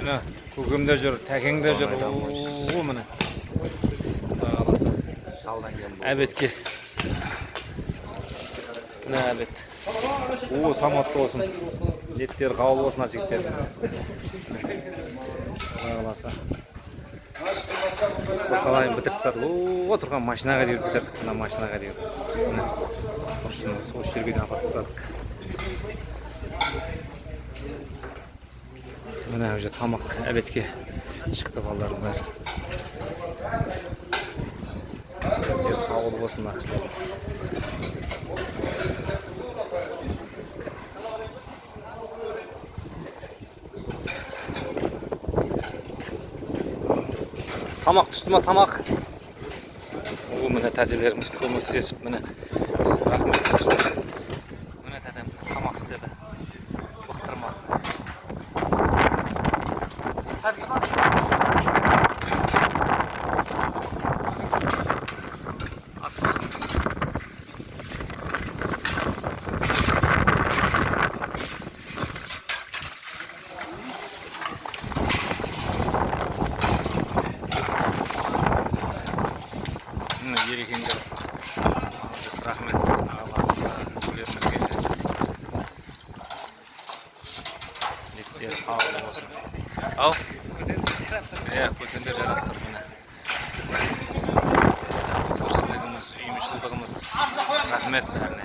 Міне, көкем де жүр, тәкең де жүр. О, міне. Құдай қаласа. Шалдан келді. Обедке. Міне, обед. О, саматты болсын. Еттері қабыл болсын, мына жігіттердің. Құдай қаласа. Бірталайын бітіріп тастадық. О, тұрған машинаға дейін бітірдік. Мына машинаға дейін. Міне. Осыны осы жерге дейін апарып тастадық. Міне, уже тамақ, обедке шықты балдардың бәрі. Еттері қабыл болсын мына кісілердің. Тамақ түсті ма, тамақ? О, міне, тәтелеріміз көмектесіп, міне. Рахмет. Міне, тәтем тамақ істеді. Бұқтырма. Ас болсын. Міне, Ерекеңдер. Молодец, рахмет ағаларымызға, үлкендерімізге. Еттері қабыл болсын. Ау. Иә, көтендер жарап тұр, міне. Тіршілігіміз, ұйымшылдығымыз. Рахмет бәріне.